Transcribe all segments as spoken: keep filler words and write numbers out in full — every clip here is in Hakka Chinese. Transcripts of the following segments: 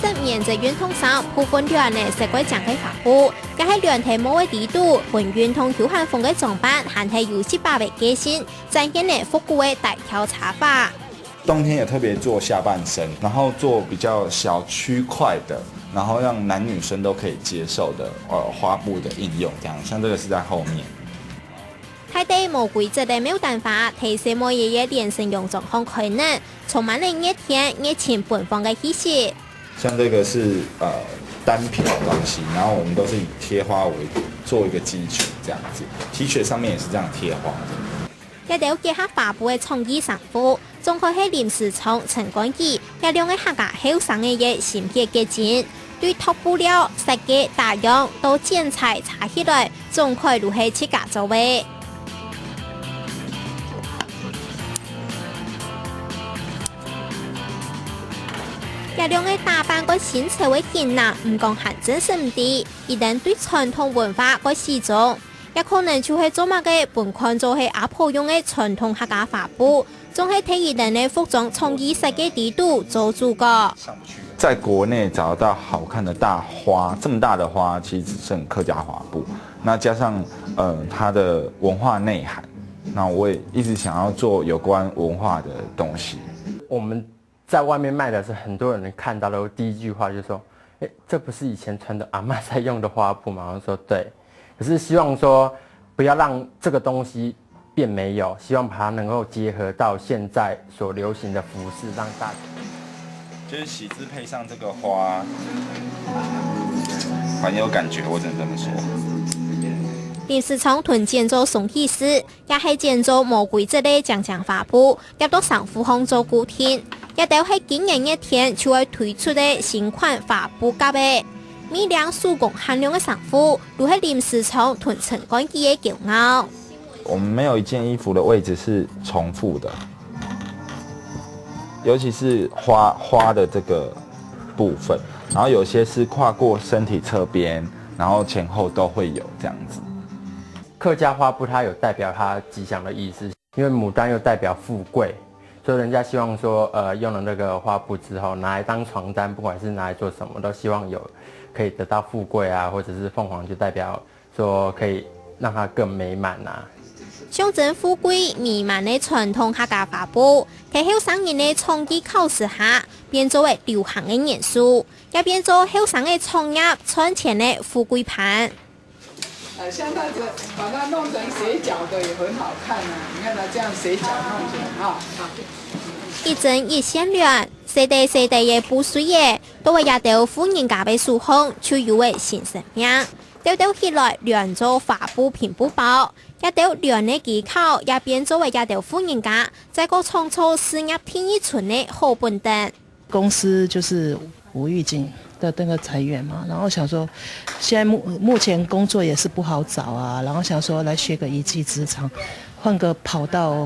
十棉質運動衫部分料呢，設計靚个花布，也係料在毛个底肚，分運動休閒風个裝扮，還係有一百个個性，展現了復古个大條茶花。冬天也特別做下半身，然後做比較小區塊的，然後讓男女生都可以接受的呃花布的應用，這樣像這個是在後面。大地無規則个牡丹花，在細妹仔个臉上用裝項開呢，充滿了熱天、熱情奔放个氣息。像這個是呃單品的東西，然後我們都是以貼花為主，做一個基礎這樣子。T恤上面也是這樣貼花的。這兜結合花布个創意衫褲，總歸係臨時創陳冠希這兩个客家後生仔个心血結晶，對擇布料、設計、打樣到剪裁、裁起來，總歸都係自家做个。這兩个打扮个新潮个型男，毋講還真實毋知，佢等對傳統文化个始終，也可能就係做麼个分看做係阿婆用个傳統客家花布，總係在佢等个服裝創意設計底肚做主角。在國內找到好看的大花，這麼大的花，其實只剩客家花布。那加上呃它的文化內涵，那我也一直想要做有關文化的東西。我們在外面賣的是很多人看到的第一句話就是說：“哎，這不是以前傳統阿嬷在用的花布嗎？”我說：“對。”可是希望說不要讓這個東西變沒有，希望把它能夠結合到現在所流行的服飾，讓大家。就是喜字配上這個花，很有感覺，我只能這麼說。臨時創同剪做鬆喜事，也係剪做無規則个靚靚花布，貼到衫褲項做固定。這兜係今年熱天就會推出个新款花布夾仔。每領手工限量个衫褲，都係臨時創同陳冠希个驕傲。我們沒有一件衣服的位置是重複的，尤其是花花的這個部分，然後有些是跨過身體側邊，然後前後都會有這樣子。客家花布它有代表它吉祥的意思，因為牡丹又代表富貴，所以人家希望說，呃，用了那個花布之後，拿來當床單，不管是拿來做什麼，都希望有可以得到富貴啊，或者是鳳凰就代表說可以讓它更美滿啊。象徵富貴美滿个傳統客家花布，在後生人个創意巧思下，變做了流行个元素，也變做後生个創業賺錢个富貴伴。呃，像那个把它弄成斜角的也很好看啊。你看它这样斜角弄起来啊。一針一線亂，細塊細塊个布碎仔，到了這兜婦人家个手項，就有了新生命。兜兜起來，亂做花布拼布包，這兜亂个技巧也變做了這兜婦人家再過創造事業第二春个好本等。公司就是無預警的那個裁員嘛，然後想說，現在目目前工作也是不好找啊，然後想說來學個一技之長，換個跑道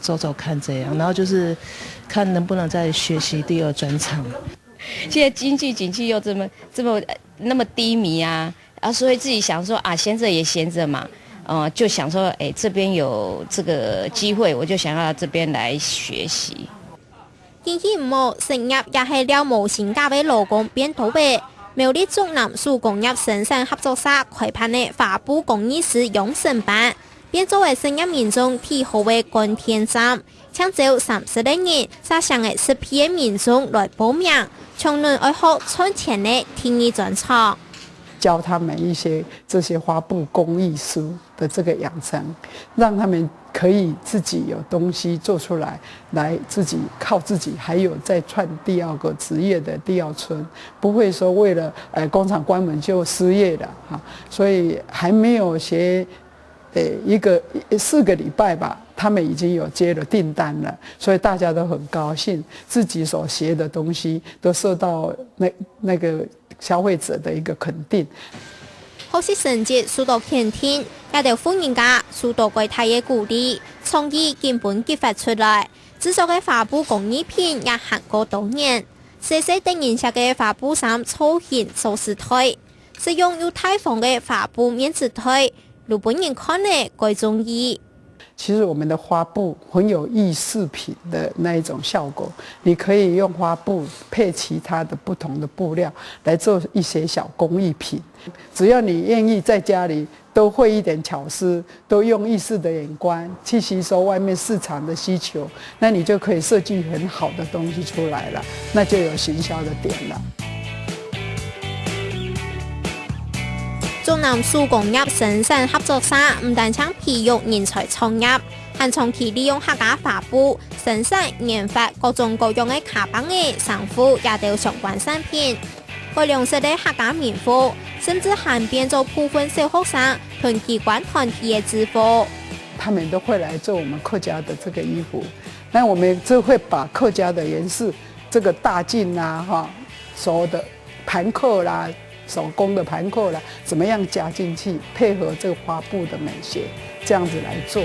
走走看這樣，然後就是看能不能再學習第二專長。現在經濟景氣又這麼這麼呃那麼低迷啊，啊，所以自己想說啊，閒着也閒着嘛，呃，就想說，哎，這邊有這個機會，我就想要這邊來學習。天氣毋好，失業也係尞無薪假个勞工變多了。苗栗竹南手工業生產合作社開辦个花布工藝師養成班，變做了失業民眾第一好个灌電站。請招三十个人，設想个十批个民眾來報名，搶等愛學賺錢个第二專長。教他們一些這些花布工藝書的這個養成，讓他們可以自己有東西做出來，來自己靠自己，還有再創第二個職業的第二春，不會說為了呃工廠關門就失業了哈。所以還沒有學呃一個四個禮拜吧，他們已經有接了訂單了，所以大家都很高興，自己所學的東西都受到那那個消費者的一個肯定。學習成績受到肯定，這兜婦人家受到較大个鼓勵，創意根本激發出來。製作个花布工藝品也行過多年，細細得人惜个花布衫造型、鎖匙袋，實用又大方个花布面紙袋，都分人看了蓋中意。其实我们的花布很有艺术品的那一种效果，你可以用花布配其他的不同的布料来做一些小工艺品。只要你愿意在家里多会一点巧思，多用艺术的眼光去吸收外面市场的需求，那你就可以设计很好的东西出来了，那就有行销的点了。竹南手工業生產合作社毋單淨培育人才創業，還長期利用客家花布生產研發各種各樣个卡邦仔、衫褲這兜相關產品，改良式个客家民服，甚至還變做部分小學生同機關團體个制服。他们都会来做我们客家的这个衣服，那我们就会把客家的元素，这个大襟啊，哈，所有的盘扣啦，手工的盘扣啦，怎么样加进去，配合这个花布的美学，这样子来做。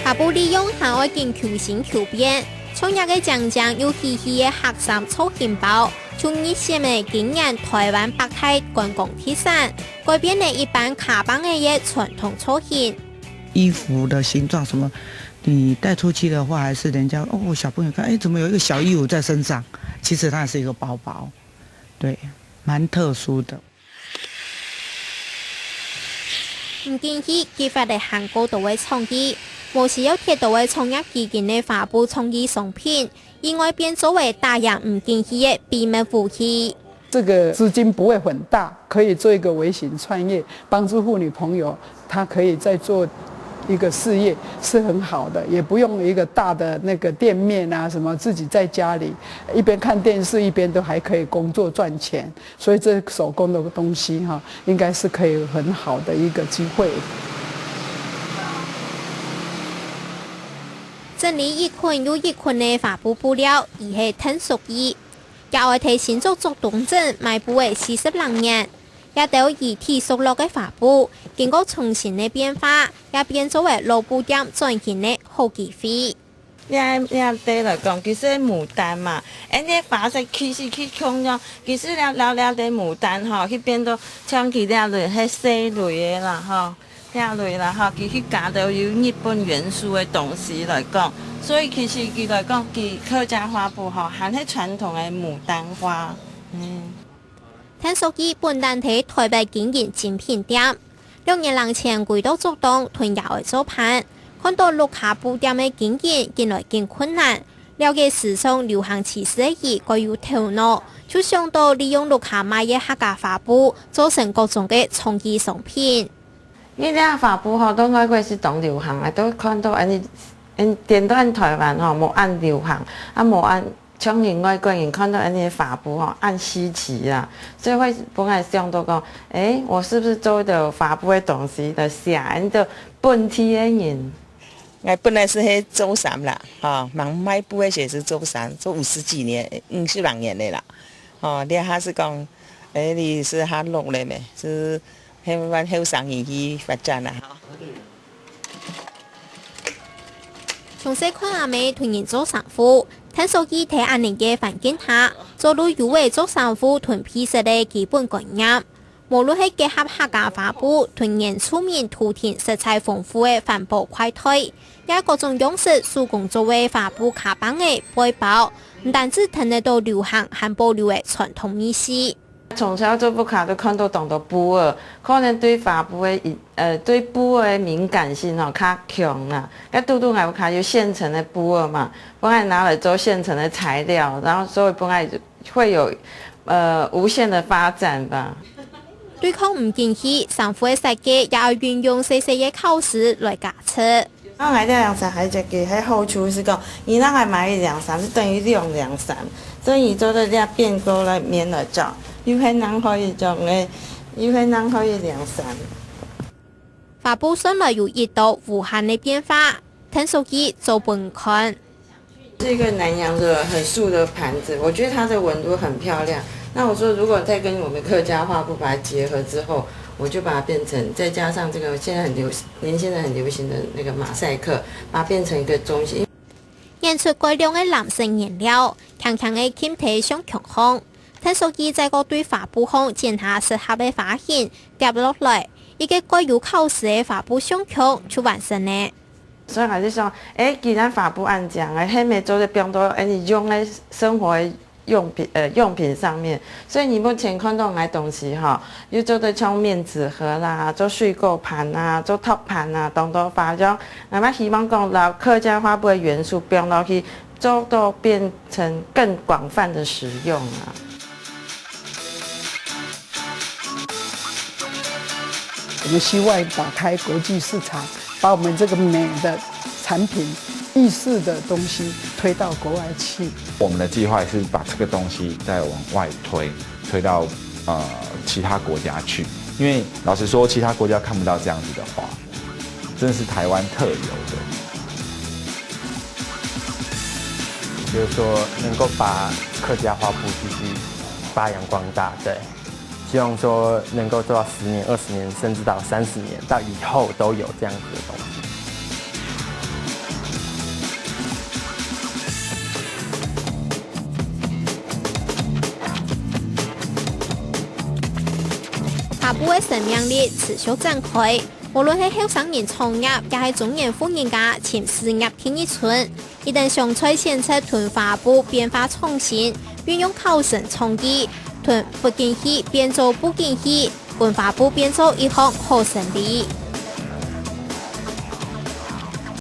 花布利用還愛緊求新求變，像這个靚靚又喜氣个客衫造型包，就入選了今年台灣百大觀光特產，改變了一般卡邦仔个傳統造型。衣服的形状什么，你带出去的话，还是人家哦，小朋友看，哎，怎么有一个小衣服在身上？其实它是一个包包，对，蛮特殊的。毋經意激發了還過多个創意，無需要忒多个創業基金个花布創意商品，意外變做了打贏毋經意个秘密武器。这个资金不会很大，可以做一个微型创业，帮助妇女朋友，她可以再做一个事业，是很好的，也不用一个大的那个店面啊什么，自己在家里一边看电视一边都还可以工作赚钱，所以这手工的东西哈，应该是可以很好的一个机会。整理一捆又一捆个花布布料，佢係鄧淑儀。 也愛在新竹竹東鎮賣布仔四十零年。這兜已體熟絡个花布，經過重新个變化，也變做了老布店轉型个好機會。這這塊來講，其實牡丹嘛，恁呢花色其實去共樣，其實了了了个牡丹吼，去變到像佢這類係細類个啦吼。 這類啦吼，佢去加到有日本元素个東西來講，所以其實佢來講，佢客家花布吼，還係傳統个牡丹花。嗯。鄧淑儀本旦在台北經營精品店，兩年零前歸到竹東同爺哀做伴，看到六家布店个經營緊來緊困難，了解時尚流行趨勢个佢蓋有頭腦，就想到利用六家賣个客家花布，做成各種个創意商品。 你這花布吼，到外國係當流行啊，都看到恁呢，嗯，顛倒台灣吼，無恁流行，啊無恁像人外國人看到恁呢花布吼，恁稀奇啦，所以會分𠊎想到講，誒，我是不是做一個花布个東西來寫恁个本地个人？ 𠊎本來係係做衫啦，吼，吂賣布个時係做衫，做五十幾年，五十零年个啦。吼，這下係講，誒，你係較老了咩？係向後生人去發展啦，吼。從細看阿姆同人做衫褲，鄧淑儀在恁呢个環境下，早就有了做衫褲同配色个基本觀念。 無論係結合客家花布同原住民土地色彩豐富个環保快袋，也各種樣式手工做个花布卡邦仔、背包，毋單止聽得到流行，還保留了傳統味緒。從小做布卡都看到當多布仔，可能對花布个一呃對布个敏感性吼較強啊。該堵堵𠊎屋下有現成个布仔嘛，分𠊎拿來做現成个材料，然後所以分𠊎 會有呃無限的發展吧。對抗毋景氣，衫褲个設計也愛運用細細个巧思來加持。啊，𠊎這領衫還有一個好處係講，你若愛買一領衫，係等於兩領衫，所以你做得這樣變過來面來著，又係能可以著个，又係能可以領衫。花布算來有一道無限个變化，聽說佢做分看。 是一個南洋的很素的盤子，我覺得它的紋路很漂亮。那我說，如果再跟我們客家花布把它結合之後，我就把它變成，再加上這個現在很流行，年輕人很流行的那個馬賽克，把它變成一個中性。染出蓋亮个藍色顏料，輕輕个沁在相框項。𢯭手機再過對花布項揀下適合个花型，貼落來，一個蓋有巧思个花布相框就完成了。所以𠊎就想，誒，既然花布恁靚个，係毋係做得放到誒你用个生活用品，呃，用品上面。所以你目前看到𠊎東西吼，又做得像面紙盒啦，做水果盤啊，做托盤啊，當多花樣。𠊎嘛希望講，摎客家花布个元素放落去，做到變成更廣泛的使用啊。我们希望打开国际市场，把我们这个美的产品、意式的东西推到国外去。我们的计划是把这个东西再往外推，推到呃其他国家去，因为老实说，其他国家看不到这样子的花，真的是台湾特有的。就是说能够把客家花布继续发扬光大，对。希望说能够做到十年、二十年，甚至到三十年，到以后都有这样子的东西。花布个生命力持續展開，無論係後生人創業，也係中年婦人家尋事業第二春，一旦想在選擇同花布變化創新，運用巧思創意，同布景戲變做布景戲，分花布變做一項好生理。